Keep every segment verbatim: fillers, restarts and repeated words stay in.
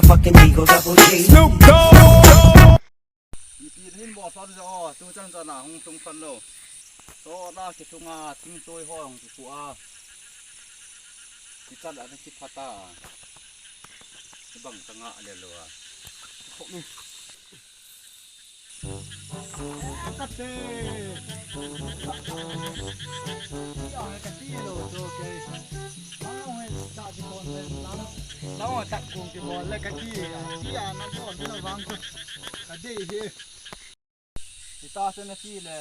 Fucking Eagle Double G. Snoop Dogg. Ipi hin bol son jo, tu chan chan a hung tung son lo. To la ki tunga ting toi ho hung ki tua. Ki chan a ki phata. Ki bang tanga le lo a. Khop ni. Kate. Ya, kati lo to ke. Ang hoi ta di kon le lang. Lang ta kung di kon le kati. Ya, na kon na vang ko. Kade he. Ita se na ti le,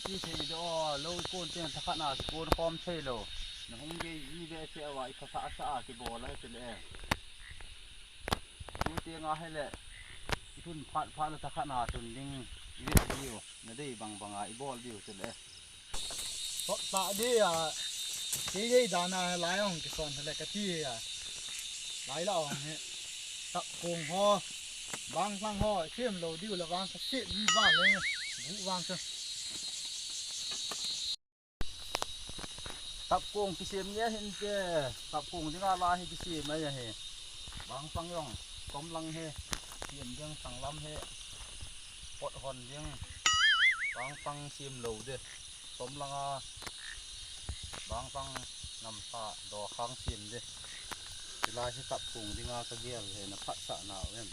ti se do lo kon ten ta khana kon kom se lo. Na hung ge i be se wa i kha sa sa ki bol a se le. Tu te nga he le. Tun phat phat na ta khana tun ding i ve diu. Na dei bang bang a i bol diu te le. Tot ta di a. Ti dei dana lai ong ki son le ka ti a. Lai la ong he. Tap kong ho. Bang sang ho. Sim lo diu la bang ka ti ni ba le. Bu bang ka. Tapkong kisem nge hin ke, tapkong dinga la hi kisem ai ahi. Bangpang jong, kom lang hi, kisem ding sang lam hi, pot hon ding, bangpang sem lo de, tom langa, bangpang namsa, do khang sem de. Hilai hi tapkong dinga ka gel he na phatsah na u em.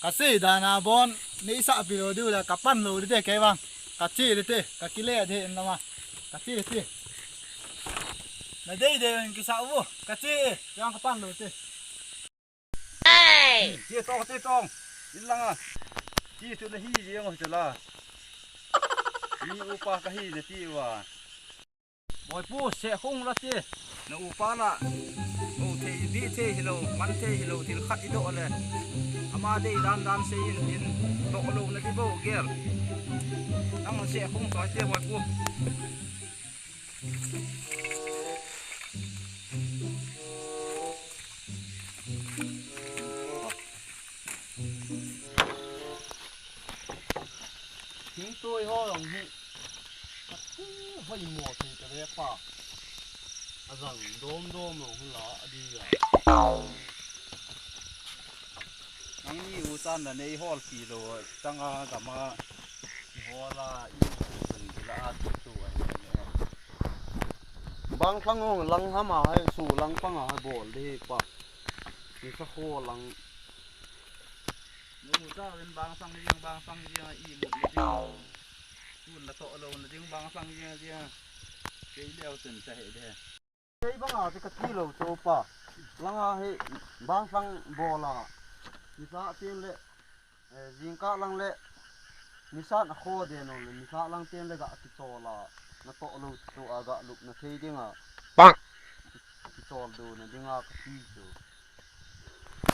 Ka sei dan a bon, nei sa pi lo diu le, ka pan lo di te kei bang. Ka chi di te, ka kile di in lama. Ka chi di te. Na dei dei in kisa u, ka chi, yang ka pan lo te. Ti tong, ti tong. In langa. Ti tu na hi jeng o te la. Ni upa ka hi na ti wa. Boipu, sehkhong la ti, na upa la, o thei, di thei hilou, man thei hilou, thil khat i doh le. Ama dei dan dan sei in, in doh lou na di bou gel. Nang sehkhong choi ti, boipu. Thingtui ho jong hi. Atu, hoi mo thei ta ve pa. A jang dom dom jong hi la a di ya. Nangni u chan la nei hol pi lo, changa gama i hol a, i sun la a tu tu a. Bang thlang hong lang hama hai su lang panga hai bol di pa. Ni sa ho lang. Nu ta ven bang sang jing, bang sang jing, i mut jing. Tun la to lo na ding bang sang jing jing. Kei leo tun sa he de. Kei banga te ka ti lo chu pa. Langa he bang sang bola. Ni sa tin le, eh, jingkah lang le. Nisan a kho de no le, nisa lang tin le ga kichol a. Na to lo chu a ga lup na thei dinga. Bang. Kichol do na dinga ka ti chu.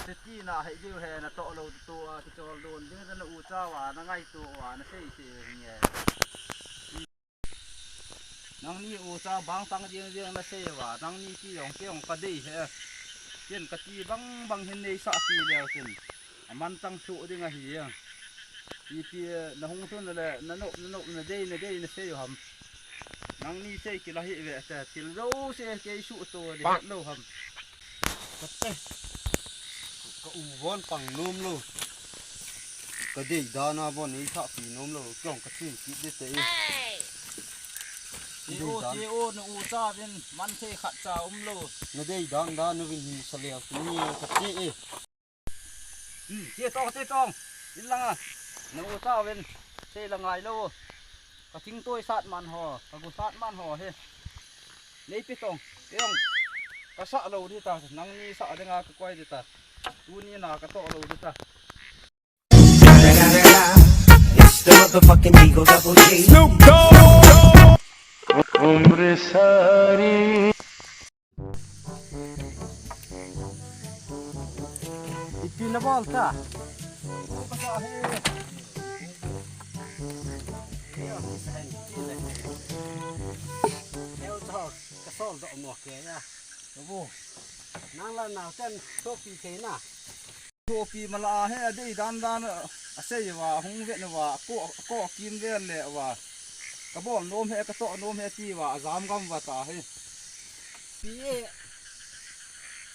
Te ti na hei diu he na to lo tu a, ti chol don ding na u cha wa, na ngai tu wa, na sei sei hing e. Nangni u cha bang tang ding ding na sei wa, nangni ti jong ke jong ka dei he. Ken ka ti bang bang hin nei sa ti leo tin. A man tang chu ding a hi e. Ipi na hung thun le, na nop, na nop, na dei, na dei, na sei u ham. Nangni sei kila hi ve te, thil jouse kei suh to di het lo ham. Ka te. Ka u von pang nom lo. Ka dei dan a von ei thah pi nom lo. Kong ka chin kit di te e. Ti o, ti o, na u cha vin man thei khat cha um lo. Na dei dan dan na vin hin sa leo tu ni ka te e. Hmm, ti tong, ti tong. In langa. Na u cha vin. Sei la ngai lo. Ka thingtui sat man ho, ka gu sat man ho he. Nei pi tong, pi tong. Ka sa lo di ta, nangni sa dinga ka koi di ta. Tuni na ka to lo di ta. It's the motherfucking Eagle Double G. Snoop Dogg. Ipi na bol ta? Ka sol doh mo ke ya. Ka bu. Nang la nau ten sopi ke na. Sopi mala he a dei dan dan a sei va hung ve na va ko, ko kim ve le va. Ka bol nom he, ka to nom he ti va a jam gam va ta he. Pi e.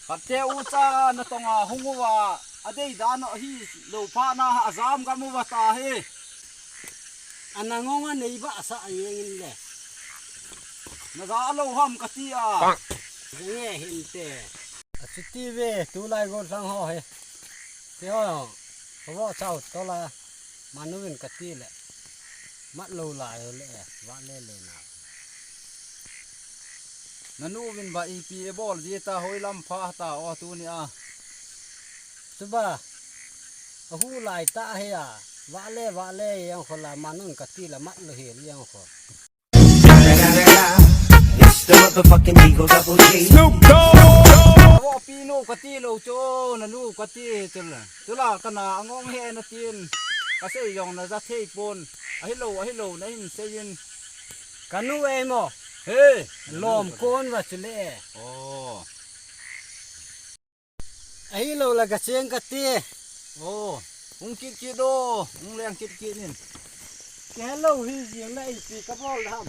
Kate u cha na tonga hung uva, adei dan u hi lo pha na ha jam gam uva ta hi. Ana ngong a nei ba sa a yeng in le. Na ja lo ham kati a. Nge hin te. A chuti ve, tulai gol sang ho he. Te ho, ho vo chau tola. Manu vin kati le. Mat lo lai ho le, va le le na. Nanu vin ba ipi e bol ji ta hoi lam pha ta o tuni a. Chuba. A hu lai ta he a. Va le, va le, yang kho la, manu vin kati le, mat lo he, yang kho. It's the motherfucking Eagle Double G. Snoop Dogg. Vo pi nu kati lo chu, nanu kati chu la. Chu la kana ngong he na tin. Ka sei jong na ja thei pon. Ahi lo, ahi lo, na hin sei in. Kanu e mo. He. Lom kon va chu le. Oh. Ahi lo la ka cheng kati. Oh, hung kit kit o, hung leng kit kit in. Ke lo hi jing na ipi ka bol ham.